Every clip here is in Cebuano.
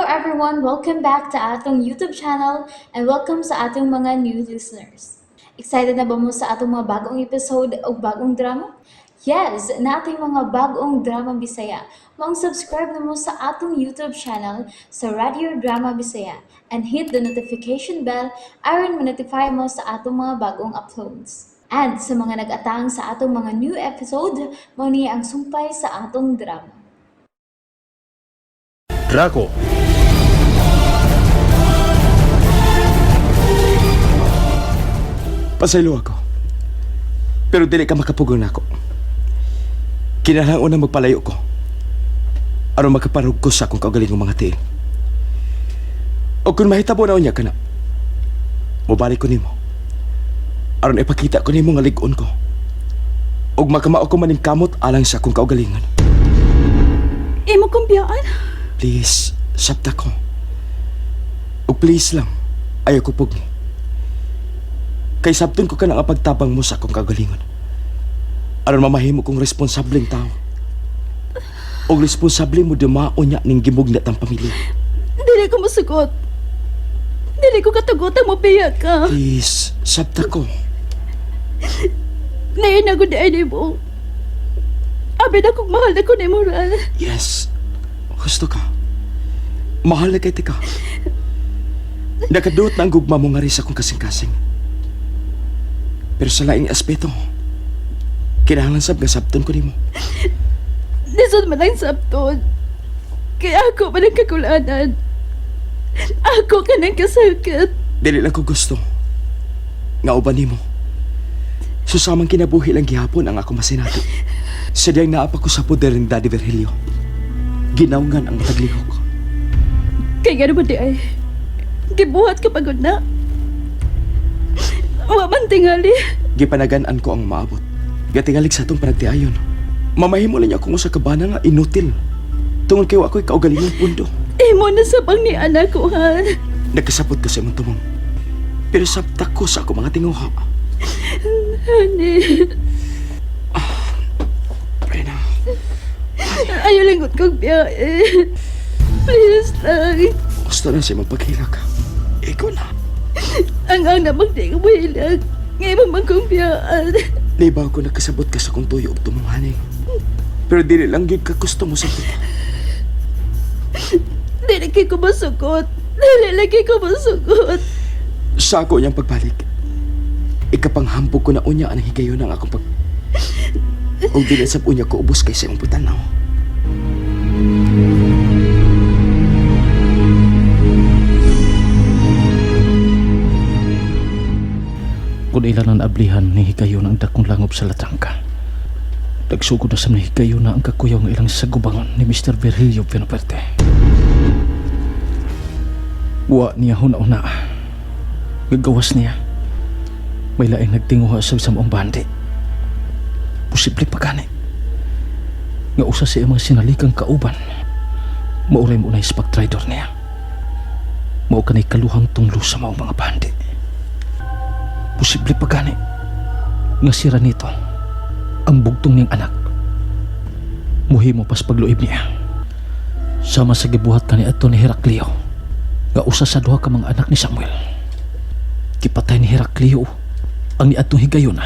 everyone! Welcome back to atong YouTube channel and welcome sa atong mga new listeners. Excited na ba mo sa atong mga bagong episode o bagong drama? Yes, nating mga bagong drama Bisaya. Maong subscribe na mo sa atong YouTube channel sa Radio Drama Bisaya and hit the notification bell aron ma-notify mo sa atong mga bagong uploads. And sa mga nag-atang sa atong mga new episode, mao ni ang sumpay sa atong drama. Draco. Pasaylo ako. Pero dili ka makapugon nako. Kinahanglan una magpalayo ko. Aron makaparug ko sa akong kaugalingong mga tiil. O kung mahitabo na unya ka na, mobalik ko nimo. Aron ipakita ko nimo nga lig-on ko. Og makamao ko maning kamot alang sa akong kaugalingon. Imo kong biyaan. Please, sabta ko. O please lang, ayaw ko pugni. Kay sabton ko ka na ang pagtabang mo sa akong kagalingon. Aron mamahimo kong responsableng tao. O responsable mo dumao niya ning gimugna tang pamilya. Dili ko masugot. Dili ko katugutan mo biya ka. Please, sabta ko. Ngayon na gud ay nimo. Abi na kong mahal na ko ni Moral. Yes, gusto ka. Mahal na kay tika. Nakaduot na ang gugma mo nga rin sa akong kasing-kasing. Pero sa laing aspeto, kinahanglan sab nga sabton ko nimo. Lisod man ang sabton. Kaya ako man ang kakulanan. Ako ka ng kasakit. Dili lang ko gusto. Nga uban nimo. Susamang kinabuhi lang gihapon ang ako masinati. Sa diyang naapa ko sa poder ni Daddy Virgilio. Ginawngan ang mataglihok. Kaya nga naman di ay. Gibuhat ka pagod na. Wa man tingali. Gipanagan-an ko ang maabot. Gatingalig sa atong panagtiayon. Mamahimo lang niya akong usa ka bana nga inutil. Tungod kay wa ako'y kaugalingong pundo. Imo na sa bang ni anak ko, han. Nagkasabot ko sa imong tumong. Pero sabta ko sa ako mga tinguha. Honey, Prena, ayaw lang kong biyahe. Please lang. gusto na sa imong paghilak. Ikaw na. Ang ang namang di ko mahilag. Ngayon man kong biyaan. Libaw ko nagkasabot ka sa kong tuyo og tumong hani. Pero dili lang gyud ka gusto mo sa kita. Di lagi ko masugot. Dili lagi ko masugot. Sa ako niyang pagbalik. Ikapanghambog ko na unya ang higayon ang akong pag... Og dili sab unya ko ubos kay sa imong putanaw. Kung ilan ang naablihan ni Higayon ang dakong langob sa Latangka. Nagsugod na sa ni Higayon na ang kakuyaw ng ilang sagubangon ni Mr. Virgilio Pinoperte. Wa niya huna-una. Gagawas niya. May laing nagtinguha sa isang bandi. Posible pa gani. Nga usa sa iyang mga sinalikang kauban. Mauray mo na sa pagtraidor niya. Mao kanay kaluhang tunglo sa maong mga bandi. Posible pa gani nga sira nito ang bugtong niyang anak. Muhimo pas pagluib niya. Sama sa gibuhat kani adto ni Heraklio nga usa sa duha ka mga anak ni Samuel. Gipatay ni Heraklio ang niadtong higayon.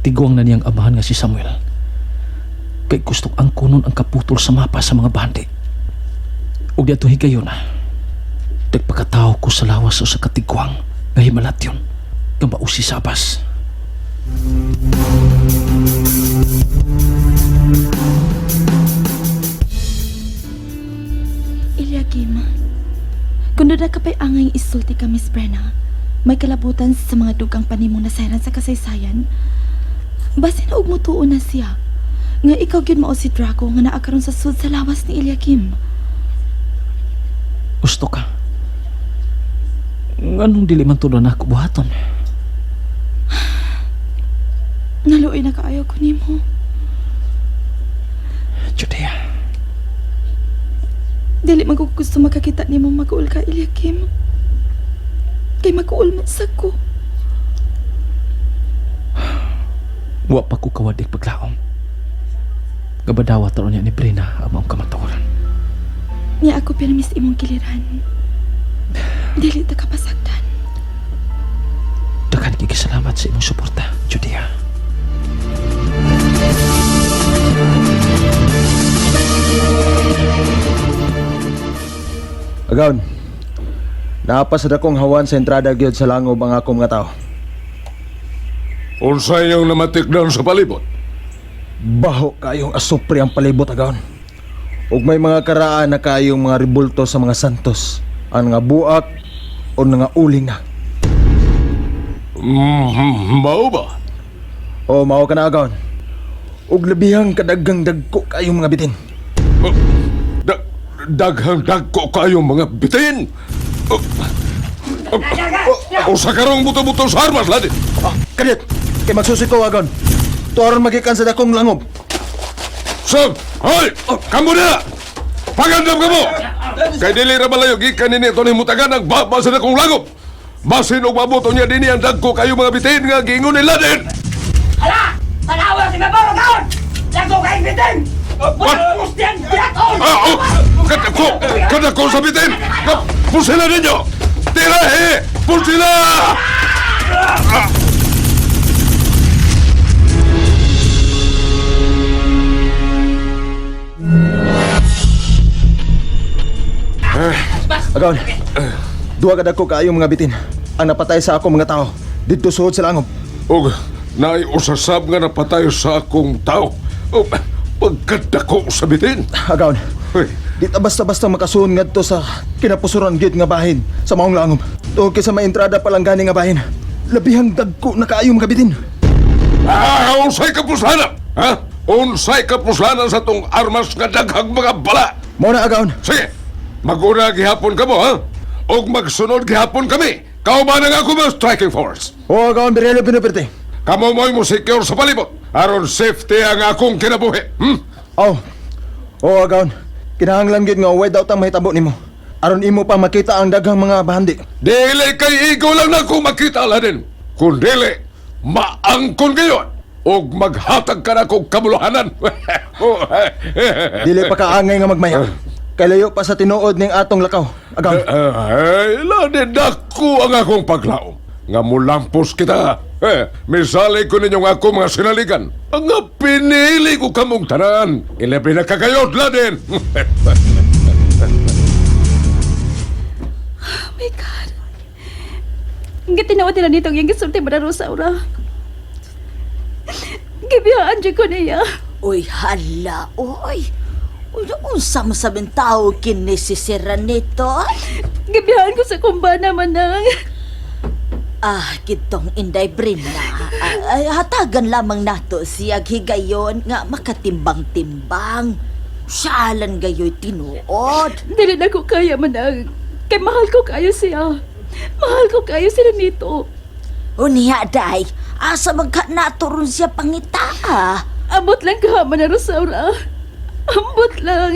Tiguang na niyang amahan nga si Samuel. Kay gustong ang kunon ang kaputol sa mapa sa mga bandi. Ug niadtong higayon, nagpakatawo ko sa lawas o sa katigwang nga himalatyon nga mausi sa abas. Eliakim, kung doon ka pa'y angay isulti ka, Miss Brenna, may kalabutan sa mga dugang panimo na sayran sa kasaysayan. Basin og mutuo na siya. Nga ikaw gyud mao si Draco nga naa karon sa sud sa lawas ni Eliakim. Gusto ka. Nganong dili man tulo na ako buhaton? Naluoy na kaayo ko nimo. Judea, Dili man ko gusto makakita nimo maguol ka, Eliakim. Kay maguol man sa ko. wa pa ko kawadik paglaom. Gabadawa taron niya ni Brina ang maong kamatuoran. Niya ako pirmis imong kiliran. Dili ta kapasagdan. Daghan kay salamat sa imong suporta, Judea. Agaon, naa pa sa dakong hawan sa entrada gyud sa langob ang akong mga tao. Unsa inyong namatikdan sa palibot? Baho kayong asupre ang palibot, agaon. Ug may mga karaan na kayong mga ribulto sa mga santos, ang nga buak o nga uling na. Mao ba? O mao ka na, agaon. Ug labihang kadaghang dagko kayong mga bitin. Oh, daghang dagko kayong mga bitin. Oh, oh, oh, usa karong buto-buto sa armas ladi. Ah, kadit! Kay magsusi ko, agaon. Tuaron magikan sa dakong langob. Sob, hoy, kamo na! Pagandam kamo! Kay dili ra malayo gikan nini ito ni mutagan ang baba sa dakong langob. Basin og mabuto niya dinhi ang dagko kayo mga bitin nga giingon ni Laden. Hala! Tanawa si Babaro kaon! Lago kay bitin! What? Pustian biaton! Ah, oh, kadako, kadako sa bitin. Pusila ninyo! Tira eh! Pusila! Agaon, duha ka dagko kaayong mga bitin ang napatay sa akong mga tao didto suod sa langob. Og naay usasab nga napatay sa akong tao. Og pagkadako sa bitin. Agaon, Hoy, di ta basta-basta makasuon ngadto sa kinapusuran gyud nga bahin sa maong langob. Tuod kay sa may entrada pa lang gani nga bahin. Labihang dagko na kaayong mga bitin. Unsay kapuslanan? Ha? Unsay kapuslanan sa tong armas nga daghang mga bala? Mao na, agaon. Sige, maguna gihapon kamo, ha? Og magsunod gihapon kami. Kauban ang ako mga striking force. O agaon, Birelio Pinuperte. Kamo mo'y mo secure sa palibot. Aron safety ang akong kinabuhi. Hmm? Aw. O agaon, kinahanglan gyud nga way daw tang mahitabo nimo. Aron imo pa makita ang daghang mga bahandi. Dili kay ikaw lang na akong makita lanin. Kung dili, maangkon gayon. Og maghatag ka na kong kamuluhanan. Dili pa kaangay nga magmaya. Kay layo pa sa tinuod ning atong lakaw. Agaon. Ay, ladi dako ang akong paglaom. Nga mulampos kita. Eh, misali ko ninyong ako mga sinaligan. Ang nga pinili ko kamong tanan. Ilabi na kagayod, ladin. Oh my God. Ang gitinawa nila nito ang iyang gisulti ba Rosaura. Gibiyaan dyan ko niya. Uy, hala, uy. Uy, unsa mo sabing tao kini si Seranito? Gibiyaan ko sa kumbana manang. Ah, kitong Inday Brina. Ah, ay, hatagan lamang nato siya higayon nga makatimbang-timbang. Siyalan gayoy tinuod. Dili na ko kaya manang. Kay mahal ko kayo siya. Mahal ko kayo si Renito. Unya, day, asa magka nato ron siya pangita, ah. Ambot lang ka, Mana Rosaura. Ambot lang.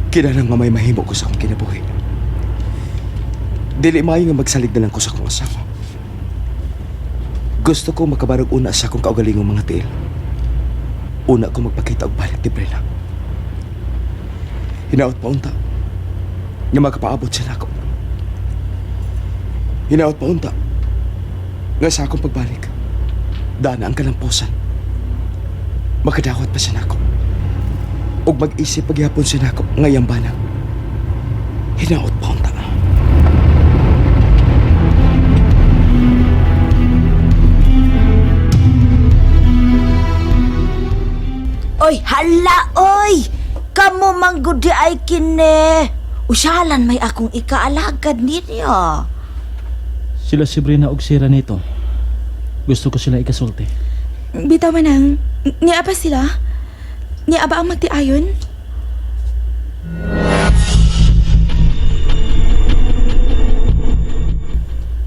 Kinahanglan nga may mahimo ko sa akong kinabuhi. Dili maayo nga magsalig na lang ko sa akong asawa. Gusto ko makabarog una sa akong kaugalingong mga tiil. Una ko magpakita og balik ni Brela. Hinaot pa unta nga makapaabot siya nako. Hinaot pa unta nga sa akong pagbalik, dana ang kalampusan. Makadawat pa siya nako. Ug mag-isip paghihapon siya nako ngayang banang. Hinaot pa unta. Oy, hala, oy! Kamo manggudi ay kini. Usalan may akong ikaalagad ninyo. Sila si Brina og si Ranito. Gusto ko sila ikasulti. Bitaw manang, niya pa sila? Niya ba ang magtiayon?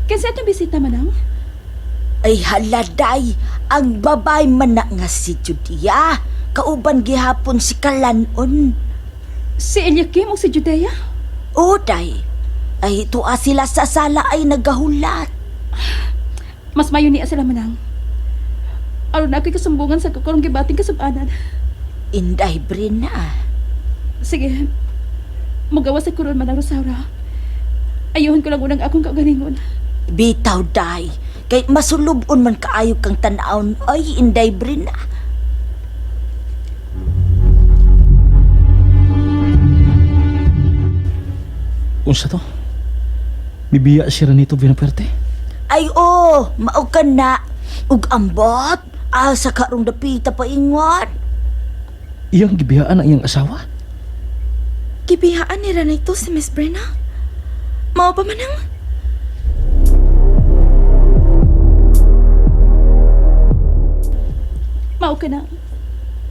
Kasi itong bisita manang? Ay haladay, ang babay man na nga si Judea. Kauban gihapon si Kalanon. Si Eliakim o si Judea? O day, ay tuwa sila sa sala ay nagahulat. Mas mayo niya sila manang. Aron ako'y kasumbungan sa kukurong gibating kasubanan. Inday Brina. Sige. Mugawas sa kuron Manang Rosaura. Ayuhon ko lang unang akong kaugalingon. Bitaw day. Kay masulubon man kaayo kang tan-awon. Ay, Inday Brina. Unsa to? Bibiya si Ranito Vinapuerte? Ay, oh, mao ka na. Ug ambot. Asa karong dapita paingon. Iyang gibiyaan ang iyang asawa? Gibihaan ni Ranito si Miss Brenna. Mao pa man ang... Mao ka na.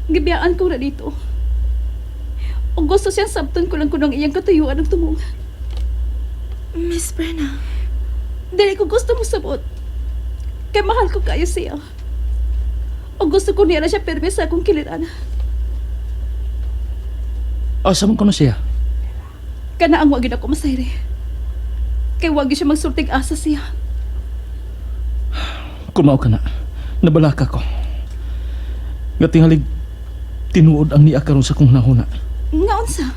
Gibiyaan ko Ranito. O gusto siyang sabton ko lang kuno ang iyang katuyuan ng tumong. Miss Brenna, Dili ko gusto mo sabot. Kay mahal ko kayo siya. O gusto ko niya na siya perme sa akong kiliran. Asa man kuno siya? Kana ang wagin ako masayri. Kay wagi siya magsultig asa siya. Kung mao ka na, nabalaka ko. Nga tingalig, tinuod ang niya karon sa kong nahuna. Nga unsa?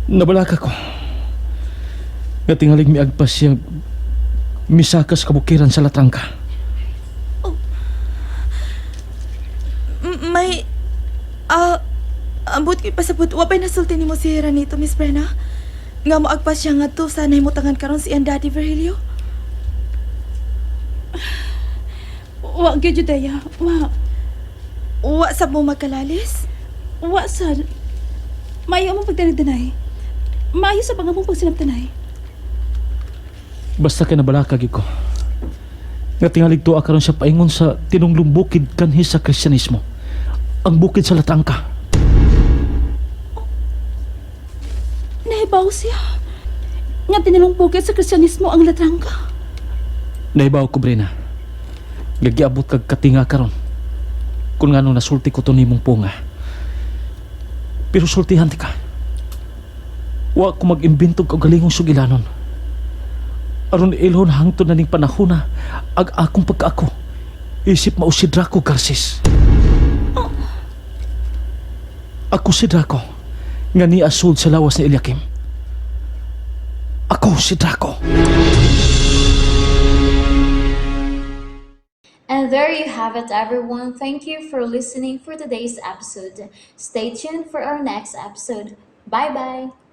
Nabalaka ko. Nga tingalig miagpas siya, misakas kabukiran sa Latrangka. May... Ambot kay pasabot, wa pa'y nasulti nimo si Ranito, Miss Brenna. Nga mo agpas siya nga to, sanay mo tangan karon si iyang daddy Virgilio. Wa gyud Judea. Wa. Wa sab mo magkalalis. Wa sad. Maayo among pagdanay-danay. Maayo sa bang among pagsinabtanay. Basta kay nabalaka gyud ko. Nga tingalig tuwa karon siya paingon sa tinunglong bukid kanhi sa Kristyanismo. Ang bukid sa Latrangka. Nahibaw siya. Nga tinalong bukid sa Kristyanismo ang Latrangka. Nahibaw ko, Brena. Gagiabot kag katinga karon. Kung ngano nasulti ko to nimong punga. Pero sultihan ti ka. Wa ko mag-imbento og galingong sugilanon. Aron ilhon hangtod na ning panahona ag akong pagkaako. Isip mao si Draco Garces. Ako si Draco nga niasud sa lawas ni Eliakim. Ako si Draco. And there you have it, everyone. Thank you for listening for today's episode. Stay tuned for our next episode. Bye bye.